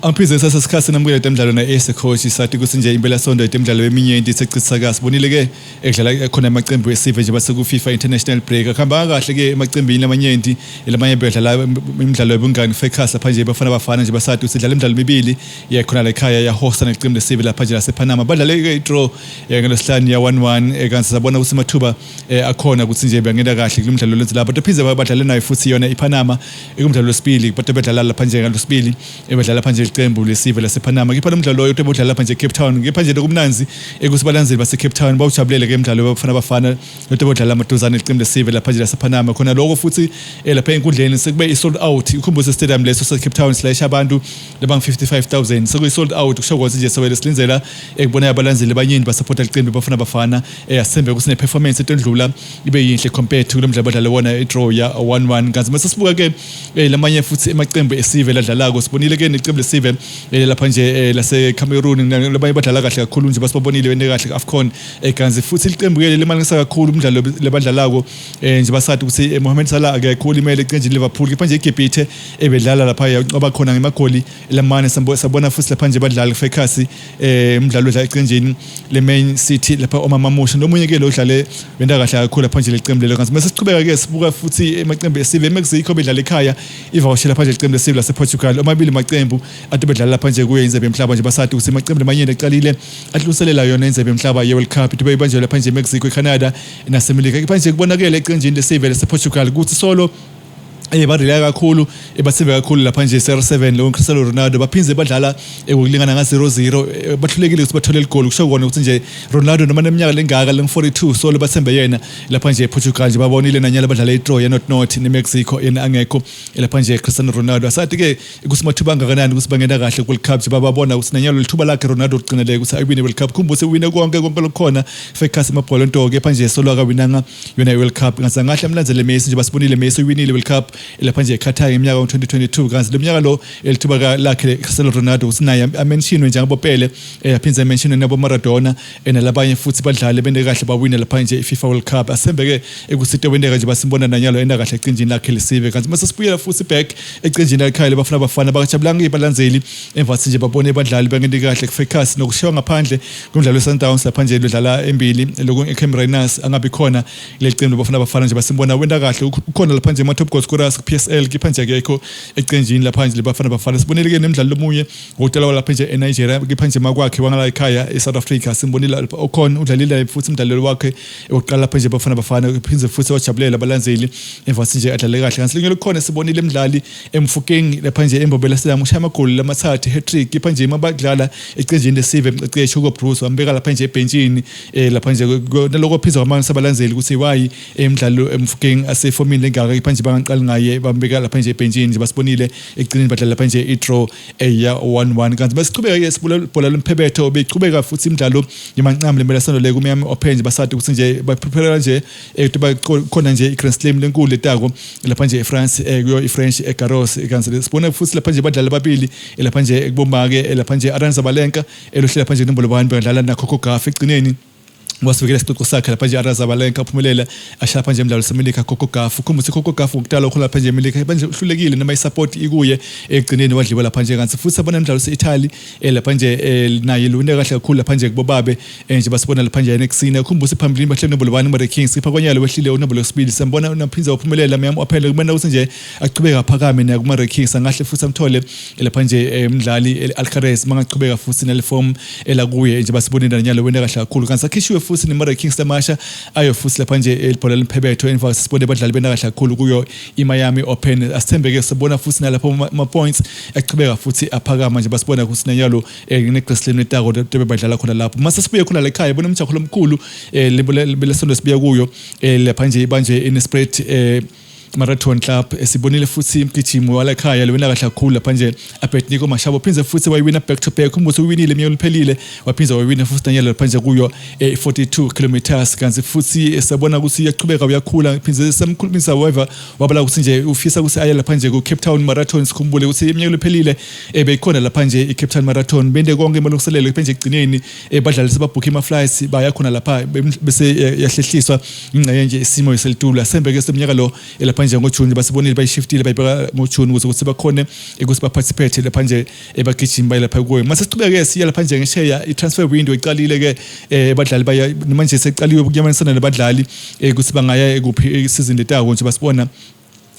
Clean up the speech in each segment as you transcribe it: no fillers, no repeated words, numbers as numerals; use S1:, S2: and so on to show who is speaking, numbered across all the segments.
S1: Angiphize sasa sikhathi namukela temidlalo na Ace coach sathi ukuthi nje impela sonto temidlalo eminyenti sechitha ka sibonile ke ekudlala khona amaqembu esive nje base ku FIFA International Break akuhamba kahle ke emaqembini lamanyenti lamanye bedlala imidlalo yobungani Fecas lapha nje bafana bafana nje basathi ukuthi idlala imidlalo emibili yakhona la ekhaya yahosta neqembu lesive lapha nje lasePanama badlale ke i-draw ngelesihlanu ya 1-1 kanti sabona ukuthi amathuba akhona ukuthi nje bangena kahle kulomdlalo lenze lapho phinde badlale nayo futhi yona iPanama ekumdlalo wesibili kodwa bedlala lapha nje ngalosibili ebedlala pha nje iqembu lesive lasePanama. Kepha lo mdlalo loyo ubudlala lapha nje eCape Town, kepha nje lokumnanzi ekuthi balandzeli baseCape Town bawujabulele ke umdlalo wabafana bafana lento bodlala amaduzane iqembu lesive lapha nje lasePanama. Khona lokho futhi lapha enkundleni sekube i-sold out, ikhumbuzo stadium leso se-Cape Town silayisha abantu labang 55,000, sekuyi-sold out. Kusho ukuthi nje sewele silindzela ekubona abalandzeli abanyenti basupporta iqembu bafana bafana. Asembe ukuthi ne-performance etondlula ibe yinhle compared to lo mdlalo badlale wona i-draw ya 1-1. Kanti mase sibuka ke lamanye futhi emaqembu esive ladlalako, sibonile ke neqembu lesive lapha nje lase Cameroon labanye badlala kahle kakhulu nje, basibabonile bene kahle ku-AFCON. Kanti futhi iqembu ke limangalisa kakhulu umdlalo lebadlalako nje, basathi ukuthi Mohamed Salah akekho, ulimele eqenjini Liverpool, kepha nje iGibhithe ebedlala lapha yanqoba khona ngemagoli lamane. Sabona futhi lapha nje badlala kuFekhasi umdlalo odlala eqenjini le-Man City lapha Omar Marmoush nomunye ke lo odlale wenta kahle kakhulu lapha nje leqembu lelo. Kanti mase sichubeka ke sibuka futhi emaqembu esive, eMexico bedlala ekhaya ivakashela lapha nje iqembu lesive lasePortugal. Omabili amaqembu ade bedlala lapha nje kuyo indzebe yomhlaba nje, basathi ukuthi amaqembu lamanyenti aqalile adluliselela yona indzebe yomhlaba ye-World Cup into beyibanjelwe lapha nje eMexico, eCanada naseMelika. Kepha nje kubonakele eqenjini lesive lasePortugal ukuthi solo badlala kakhulu, bathembe kakhulu lapha nje CR7 lo Cristiano Ronaldo, baphinze badlala ngokulingana nga 0-0, bahlulekile ukuthi bathole igoli. Kusho kona ukuthi nje Ronaldo noma neminyaka lengaka leng 42 solo bathembe yena lapha nje ePortugal nje. Babonile nanyala badlala i-draw ye 0-0 neMexico, yena angekho lapha nje Cristiano Ronaldo. Asathi ke ukuthi mathuba angakanani ukuthi bangena kahle ku World Cup nje, bababona ukuthi nanyalo lithuba lakhe Ronaldo ugcineleke ukuthi ayiwine World Cup. Khumbuse uwine konke konke lokukhona fekhasi amabhola nto, kepha nje solo akawinanga yona i-World Cup. Ngaze ngahle amlandzele Messi nje, basibonile Messi uwinile World Cup lapha nje eQatar ngeminyaka ngo-2022. Kanti lo mnyaka lo elithuba lakhe Cristiano Ronaldo ukuthi naye amentionwe njengabo Pele, aphindze amentionwe nabo Maradona nalabanye futhi badlali bende kahle bawina lapha nje i-FIFA World Cup. Asembe ke ukuthi wendeka nje, basimbona nanyalo enda kahle ecinjini lakhe lesive. Kanti mase sibuyela futhi back ecinjini lakhaya lebafana bafana, bakajabulanga ibalandzeli emva nje babone abadlali bangente kahle kufekhasi nokushiywa ngaphandle kumdlalo we-Sundowns lapha nje ludlala embili lokhu eCam Rayners angabi khona leli qembu bafana bafana nje. Basimbona wenta kahle, ukhona lapha nje ama-top goal scorers ku-PSL, kepha nje akekho ecenjini lapha nje lebafana bafana. Sibonile ke nemidlalo lomunye ngokudala lapha nje eNigeria, kepha nje makwakhe wangala ekhaya eSouth Africa simbonile lapha okhona udlalile futhi umdlalo wakhe wokuqala lapha nje bafana bafana, phindze futhi wajabulela abalandzeli emva nje adlale kahle. Kanti linye likhona sibonile emdlali eMfukeng lapha nje eMbobela Stadium ushaya amagoli lamathathu, hat-trick, kepha nje mabadlala ecenjini lesive mqeqeshi Hugo Broos wambeka lapha nje ebhentshini lapha nje. Naloko phindze kwamangalisa abalandzeli ukuthi why emdlalo eMfukeng asefomini lengaka, kepha nje bangaqali ngaye, bambeka lapha nje ebhentshini nje. Basibonile ekugcineni badlala lapha nje i-draw eya 1-1. Kanti besichubeka ke sibula ibhola lomphebetho, beqhubeka futhi imidlalo yemanqamu lempelasonto le kuMiami Open nje, basathi ukuthi nje baprepare nje khona nje i-Grand Slam lenkulu letako lapha nje eFrance kuyo i-French eGarros. Kanti sibone futhi lapha nje badlali ababili lapha nje kubomake lapha nje Aryna Sabalenka elohle lapha nje nombolo 1 badlala na Coco Gauff, ekugcineni wasivikela isicoco sakhe lapha nje Aryna Sabalenka, uphumelela ashaya lapha nje emdlalo semelika Coco Gauff. Ukhumbuze Coco Gauff ngokudala ukhona lapha nje emelika manje uhlulekile noma isupport ikuye, ekugcineni wadliwa lapha nje. Kanti futhi sabona emdlalo se-Italy lapha nje naye lune kahle kakhulu lapha nje kubobabe nje, basibona lapha nje eNexina. Ukhumbuze phambilini bahle nombolo 1 kuma-rankings, kepha kwanyalo wehlile unombolo wesibili. Sambona unaphinza waphumelela Miami Open, kumele ukuthi nje achubeke aphakame naye kuma-rankings, angahle futhi amthole lapha nje umdlali Alcaraz mangachubeka futhi nale form elakuye nje, basibonile nanyalo wena kahle kakhulu. Kanti sakhishiwe futhi nema-rankings lamasha ayo futhi lapha nje elibhola lemphebetho emva sibone abadlali bena kahle kakhulu kuyo i-Miami Open. Asithembe-ke sibona futhi nalapho ama-points achubeka futhi aphakama nje, basibona ukuthi nanyalo ne-Grand Slam letako tebe badlala khona lapho. Mase sibuye khona la ekhaya, bona umjaho lomkhulu lesonto sibuya kuyo lapha nje ibanje iNelspruit Marathon Club, sibonile futhi imgijimo wala ekhaya lewina kahle kakhulu lapha nje Abednico Mashaba, phindze futhi wayiwina back to back. Umbuso uwinile iminyaka liphelile, waphindze wayiwina futhi nanyalo lapha nje kuyo 42 kilometers. Kanti futhi sabona ukuthi uyachubeka uyakhula, phindze samkhulumisa however wabala ukuthi nje ufisa ukuthi aye lapha nje ku Cape Town Marathon. Sikhumbule ukuthi iminyaka liphelile beyikhona lapha nje i Cape Town Marathon, bende konke emalungiselelo, kepha nje ekugcineni badlali sebabhukha ama flights baya khona lapha bese yahlehliswa ingxenye nje isimo eselitulu. Asembe ke seminyaka lo lapha. Lapha nje ngoJune basibonile bayishiftile bayibeka ngoJune ukuze ukuthi bakhone ukuthi baparticipate lapha nje ebagijimi baye lapha kuyo. Mase siqhubeke siya lapha nje ngesheya, i-transfer window iqalile ke, abadlali baya manje, seqaliwe ukuyamanisana nabadlali ukuthi bangaya kuphi isizini letako nje. Basibona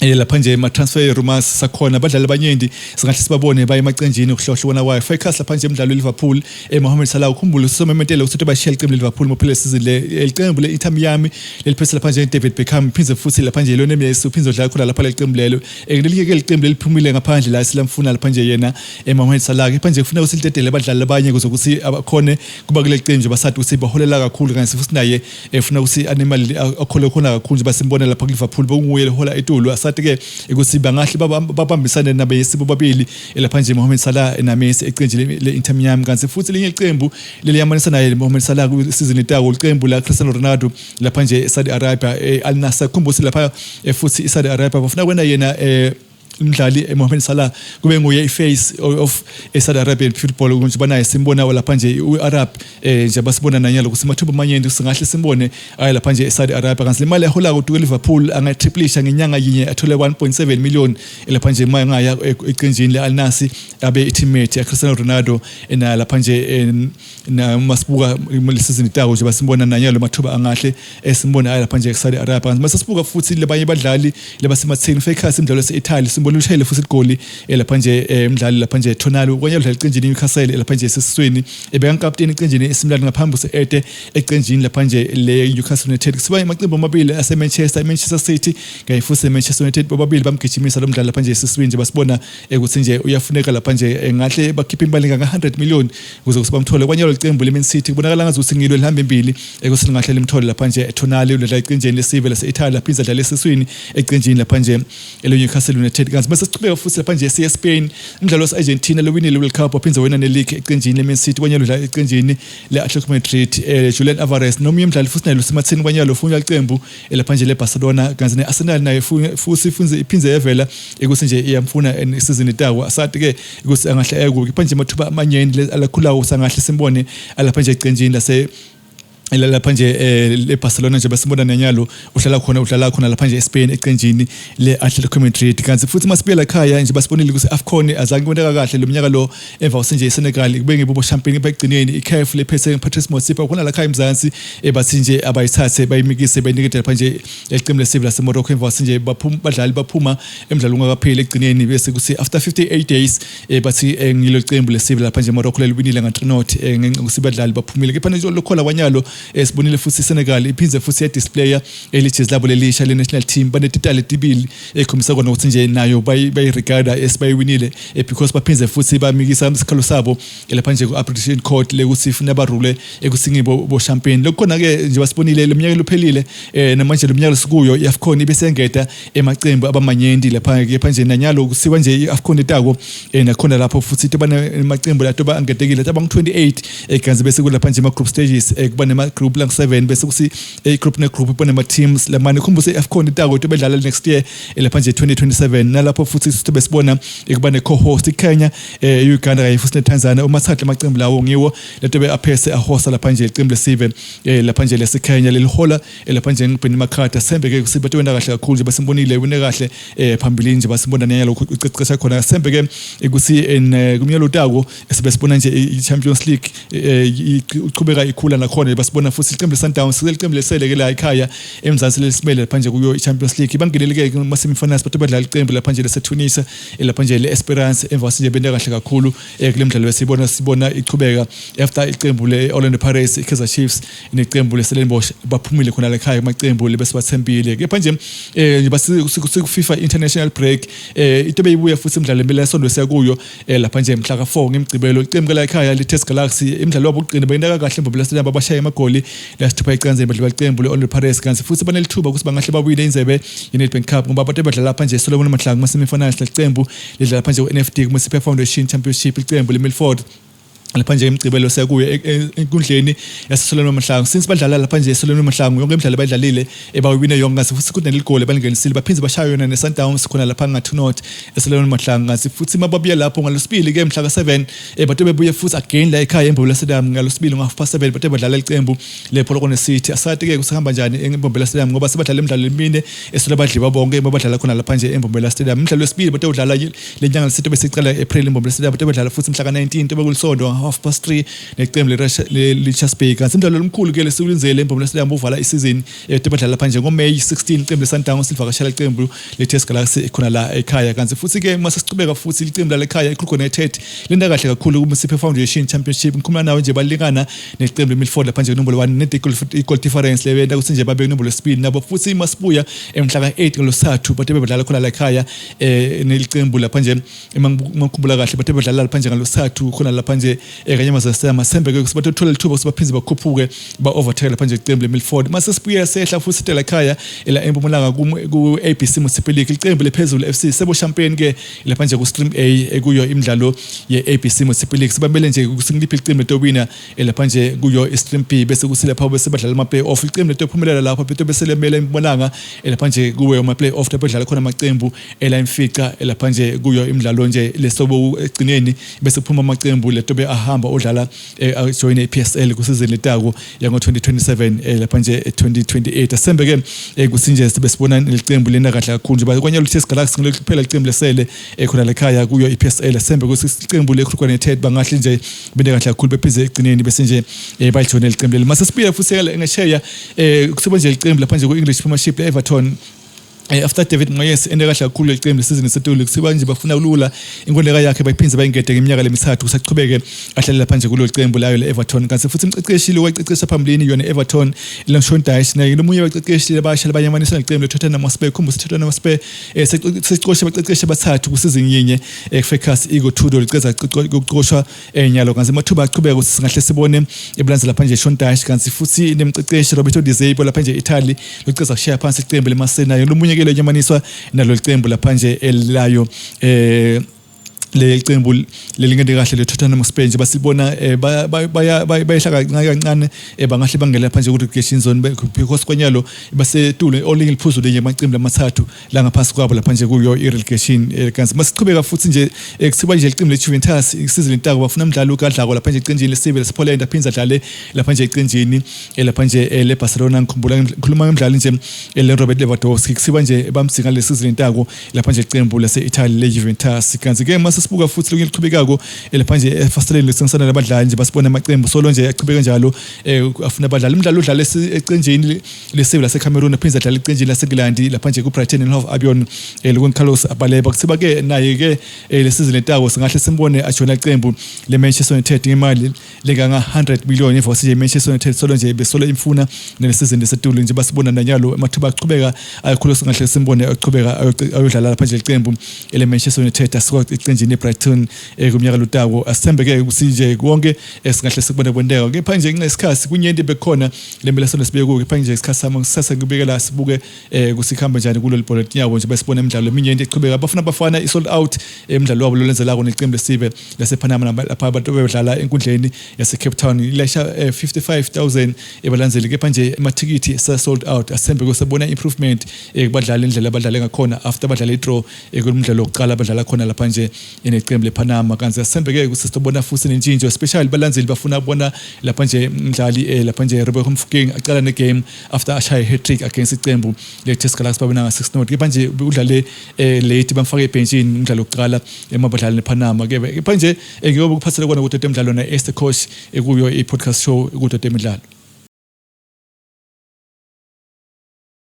S1: lapha nje ma transfer rumors sakhona, abadlali abanyenti singahle sibabone baye emacenjini ukuhlohlwana kwayo. Focus lapha nje emidlalo eLiverpool, Mohamed Salah, ukhumbule usomemetele ukuthi bashiya iqembu leLiverpool mophele season le. Iqembu le-Inter Miami leliphethe lapha nje David Beckham, phindze futhi lapha nje Lionel Messi uphindze udlala khona lapha leqembu lelo. Lelinye ke iqembu leliphumile ngaphandle la silamfuna lapha nje yena Mohamed Salah. Kepha nje kufuneka ukuthi lidedele abadlali abanye ukuze ukuthi abakhone kuba kule qembu nje, basathi ukuthi baholela kakhulu, kanti futhi naye efuna ukuthi anemali akhole khona kakhulu nje. Basimbona lapha ku-Liverpool bekunguye lehola etulu. Asathi ke ukuthi bangahle babambisane naBessi bobabili lapha nje Mohamed Salah naMessi eqenjini le-Inter Miami. Kanti futhi elinye iqembu leliyamanisa naye Mohamed Salah kusizini etako, iqembu la Cristiano Ronaldo lapha nje eSaudi Arabia, Al Nassr. Khumbula lapha futhi iSaudi Arabia bafuna kwena yena umdlali Mohamed Salah kube nguye iface of Saudi Arabian football, njengoba naye simbona lapha nje uArab, nje basibona nanyalo ukuthi mathuba amanyenti singahle simbone aye lapha nje eSaudi Arabia. Kanti le mali ehola kutuka eLiverpool angatriplisha ngenyanga yinye, athole 1.7 million lapha nje mangaya eqenjini le Al Nassr, abe i-teammate ya Cristiano Ronaldo na lapha nje. Na masibuka le season itako nje, basimbona nanyalo mathuba angahle esimbona aye lapha nje eSaudi Arabia. Kanti mase sibuka futhi labanye abadlali labasematheni, Fekasi umdlalo wase-Italy, simbona ushayile futhi igoli lapha nje umdlali lapha nje Tonali kwenye udlala eqenjini Newcastle lapha nje sesiswini, ebeka kapteni eqenjini esimlali ngaphambi kuse-ete eqenjini lapha nje le Newcastle United. Kusiba amaqembu amabili ase-Manchester, i-Manchester City kanye futhi i-Manchester United, bobabili bamgijimisa lo mdlali lapha nje sesiswini nje. Basibona ukuthi nje uyafuneka lapha nje, ngahle bakhiphe imali nganga 100 million ukuze ukuthi bamthole. Kwanyalo licembu le-Man City kubonakala ngathi ngilo lihamba embili ekuthi lingahle limthole lapha nje Tonali, udlala eqenjini lesive lase-Italy, laphinze adlala esiswini eqenjini lapha nje ele-Newcastle United. Kanti bese sichubeka futhi lapha nje siye Spain, umdlalo wase-Argentina lowinile World Cup, waphindze wina ne-league eqenjini le-Man City, kwanyalo udlala eqenjini le-Atletico Madrid, Julian Alvarez, nomunye umdlali futhi naye losematheni kwanyalo ufunywa licembu lapha nje le-Barcelona. Kanti ne-Arsenal naye futhi iphindze yevela ukuthi nje iyamfuna isizini etako. Asathi ke ukuthi angahle aye kuphi. Kepha nje amathuba amanyeni alakhulayo sangahle simbone alapha nje ecenjini lase lapha nje eBarcelona nje, basimbona nenyalo uhlala khona, udlala khona lapha nje eSpain ecenjini le-Atletico Madrid. Kanti futhi masibuyela ekhaya nje, basibonile ukuthi AFCON azange kuboneka kahle lo mnyaka lo emva nje iSenegal kube ngibo champion ekugcineni. iCAF lephethe Patrice Motsepe khona la ekhaya eMzansi, ebathi nje abayithathe bayimikise bayinikete lapha nje eqembu lesive laseMorocco emva nje baphuma badlali baphuma emidlalo ungakapheli ekugcineni, bese kuthi after 58 days bathi ngilo qembu lesive lapha nje Morocco lelibinile nga 3 not ngenxa yokuthi badlali baphumile. Kepha nje lokhola kwanyalo sibonile futhi iSenegal iphindze futhi ya displaya elijezi labo lelisha le national team, banetitali etibili ekhombisa kona ukuthi nje nayo bayiregarda esibayiwinile, because baphindze futhi bamikisa isikhalo sabo lapha nje ku-arbitration court lekuthi ifuna barule ekuthi ngibo bo champion. Lokukhona ke nje basibonile lo minyaka lophelile, namanje lo minyaka lesikuyo i-AFCON ibe sengeda emacembu abamanyenti lapha. Kepha nje nanyalo kusiwa nje i-AFCON etako, nakhona lapho futhi toba nemacembu la toba angetekile abangu 28 eganzi, bese kulapha nje ama group stages, kuba nema group lang 7, bese kusi group ne group kuba nema teams lamane. Khumbuse i-AFCON itako tobe dlala next year lapha nje 2027, nalapho futhi sitobe sibona kuba ne co-host iKenya, Uganda kanye futhi neTanzania. Umathathu amacembu lawo ngiwo letobe aphese ahosta lapha nje iqembu lesive lapha nje lesikenya lelihola lapha nje ngiBenni McCarthy. Sembe ke sibe wena kahle kakhulu nje, basimbonile wena kahle phambilini nje, basimbona nanyalo uqeqesha khona. Sembe ke ukuthi kumnyalo utako sibe sibona nje i-Champions League ichubeka ikhula nakhona, basibona futhi iqembu le-Sundowns seliqembu lesele ke la ekhaya eMzansi lesimele lapha nje kuyo i-Champions League. Bangenele ke kuma semifinals, bathe badlala iqembu lapha nje leseTunisia lapha nje le-Esperance, emva nje bente kahle kakhulu kule mdlalo esibona sibona ichubeka after iqembu le-Orlando Pirates, i-Kaizer Chiefs neqembu leStellenbosch baphumile khona la ekhaya, amaqembu lebesibathembile. Kepha nje nje FIFA international break into beyibuya futhi imidlalo empela yesonto siyakuyo lapha nje mhla ka4 ngemgcibelo, iqembu la ekhaya le-TS Galaxy imidlalo wabo ugcina bayinaka kahle emva Stadium, babashaya amagoli lasithupha ecanzeni badlala iqembu le-Orlando Pirates. Kanti futhi banelithuba ukuthi bangahle bawine indzebe ye-Nedbank Cup ngoba abantu badlala lapha nje Solomon Mahlangu kuma semifinals leqembu lidlala lapha nje ku-NFD kuma Foundation Championship, iqembu le-Milford. Lapha nje emgcibelo sekuye enkundleni yaseSolomon Mahlangu. Since badlala lapha nje eSolomon Mahlangu, yonke imidlalo abayidlalile ebawine yonke, ngase futhi kuneligoli abalingenisile, baphinde bashaya yona neSundowns khona lapha nga-2-0 eSolomon Mahlangu. Ngase futhi mababuya lapho ngalosibili ke mhla ka-7, bathe bebuye futhi again la ekhaya eMbombela Stadium ngalosibili ngo-7:30, bathe badlala iqembu lePolokwane City. Asathi ke kusahamba njani eMbombela Stadium, ngoba sebadlala imidlalo emine esole badliwa bonke badlala khona lapha nje eMbombela Stadium. Umdlalo wesibili bathe udlala lenyanga lesitho besiqala April eMbombela Stadium, bathe badlala futhi mhla ka-19 tobe kulisonto 3:30 neqembu le-Richards Bay. Kanti umdlalo omkhulu ke lesiwulinzele eMbombela Stadium uvala isizini, bathe badlala lapha nje ngoMay 16, iqembu le-Sundowns silivakashela iqembu le-TS Galaxy khona la ekhaya. Kanti futhi ke mase sichubeka futhi, iqembu la ekhaya iKruger United lenta kahle kakhulu ku-Motsepe Foundation Championship. Ngikhuluma nawe nje balingana neqembu leMilford lapha nje kunombolo 1 ne-goal difference lebenta ukuthi nje babe kunombolo 2 nabo. Futhi masibuya emhla ka-8 ngolosithathu, bathe bedlala khona la ekhaya nelicembu lapha nje, mangikhumbula kahle, bathe bedlala lapha nje ngalosithathu khona lapha nje eKanyamazane Stadium. Asembe ke ukuthi bathola lithuba ukuthi baphinde bakhuphuke, ba overtake lapha nje iqembu leMilford. Mase sibuya sehla futhi sitela ekhaya ela eMpumalanga ku ABC Motsepe League, iqembu lephezulu FC sebo champion ke lapha nje ku Stream A ekuyo imidlalo ye ABC Motsepe League. Sibamele nje ukuthi ngiliphi iqembu letowina lapha nje kuyo i-Stream B, bese kuthi lapha bese badlala ama play-off. Iqembu letophumelela lapho bethe bese lemele eMpumalanga lapha nje kuwe ama play-off, lapho edlala khona amaqembu ela imfica lapha nje kuyo imidlalo nje lesobo egcineni, bese kuphuma amaqembu letobe ahamba odlala join i-PSL kusizini letako yango 2027 lapha nje 2028. Asembe ke kusinje sibe sibona licembu lena kahle kakhulu nje kwanyalo TS Galaxy ngilo kuphela icembu lesele khona lekhaya kuyo i-PSL. Asembe ukuthi icembu leKruger United bangahle nje bene kahle kakhulu bephize egcineni, bese nje bayijoyine licembu leli. Mase sibuya futhi ngesheya, kusiba nje licembu lapha nje ku-English Premiership le-Everton, after David Moyes ende kahle kakhulu lecembu lesizini setulu, kusiba nje bafuna kulula inkoleka yakhe bayiphindze bayingede ngeminyaka lemithathu, kusachubeke ahlale lapha nje kulo cembu layo le-Everton. Kanti futhi umqeqeshi lo waqeqesha phambilini yona Everton, Sean Dyche, naye lomunye waqeqeshi labasha labanyamanisa neqembu le-Tottenham Hotspur. Khumbula Tottenham Hotspur secoshe abaqeqeshi abathathu kusizini yinye, Fergus Igor Tudor liceza ukucoshwa enyalo. Kanti amathuba aqhubeka ukuthi singahle sibone ebulanzi lapha nje Sean Dyche, kanti futhi nemqeqeshi Roberto De Zerbi lapha nje Italy loceza kushaya phansi icembu leMarseille, nayo lomunye ke lenyamaniswa nalo licembu lapha nje elayo le cembu lelingene kahle le Tottenham Hotspur nje basibona baya bayehla kancane kancane, bangahle bangene lapha nje ku relegation zone, because kwanyalo basetulo olinye liphuzu lenye amaqembu amathathu la ngaphansi kwabo lapha nje kuyo i-relegation. Kanti masichubeka futhi nje, kuthiwa nje iqembu le-Juventus isizini intako bafuna umdlali ugadlako lapha nje eqenjini lesive lasePoland, aphinde adlale lapha nje eqenjini lapha nje le-Barcelona. Ngikhumbula ngikhuluma ngemdlali nje le Robert Lewandowski, kuthiwa nje bamdzinga le season intako lapha nje iqembu lase-Italy le-Juventus. Kanti ke mase sibuka futhi lokhu liqhubekako lapha nje efasiteleni lesengisana labadlali nje, basibona amaqembu solo nje aqhubeka njalo afuna abadlali. Umdlalo udlala eqenjini lesive laseCameroon, aphinde adlale eqenjini laseNgilandi lapha nje ku-Brighton and Hove Albion, lokhu Carlos Baleba, kuthiwa ke naye ke le season etako singahle simbone ajoyina iqembu le-Manchester United ngemali lenganga 100 million, emva nje Manchester United solo nje besolo imfuna nale season lesetulu nje. Basibona nanyalo amathuba aqhubeka akhulu, singahle simbone aqhubeka ayodlala lapha nje iqembu ele Manchester United asuka eqenjini eBrighton kumnyaka lotako. Asithembe ke ukuthi nje konke singahle sikubone kwenteka. Kepha nje ngesikhathi kunyenti bekhona lemele sona sibeke kuyo, kepha nje isikhathi sami kusasa ngibekela sibuke ukuthi kuhamba njani kulolu bhola letinyawo nje, besibona imidlalo eminye into eqhubeka. Bafuna Bafana i-sold out emidlalo wabo lolenzelako neqembu lesive lasePanama lapha abantu bebedlala enkundleni yase-Cape Town, ilesha 55,000 ebalandzeli, kepha nje amathikithi sa-sold out. Asithembe kusebona improvement kubadlali, indlela abadlale ngakhona after badlale i-draw kulomdlalo wokuqala abadlala khona lapha nje neqembu lePanama. Kanti asithembe ke ukuthi sitobona futhi nentshintsho, especially balandzeli bafuna ukubona lapha nje umdlali lapha nje Rebecca Mofokeng aqala ne-game after ashaye hat-trick against iqembu le-TS Galaxy babena nga-6-0, kepha nje udlale late, bamfake ebhentshini umdlalo wokuqala emabadlala nePanama. Ke kepha nje ngiyobe kuphathele kona ukuthi emidlalo na Esther Coach ekuyo i-podcast show ukuthi emidlalo.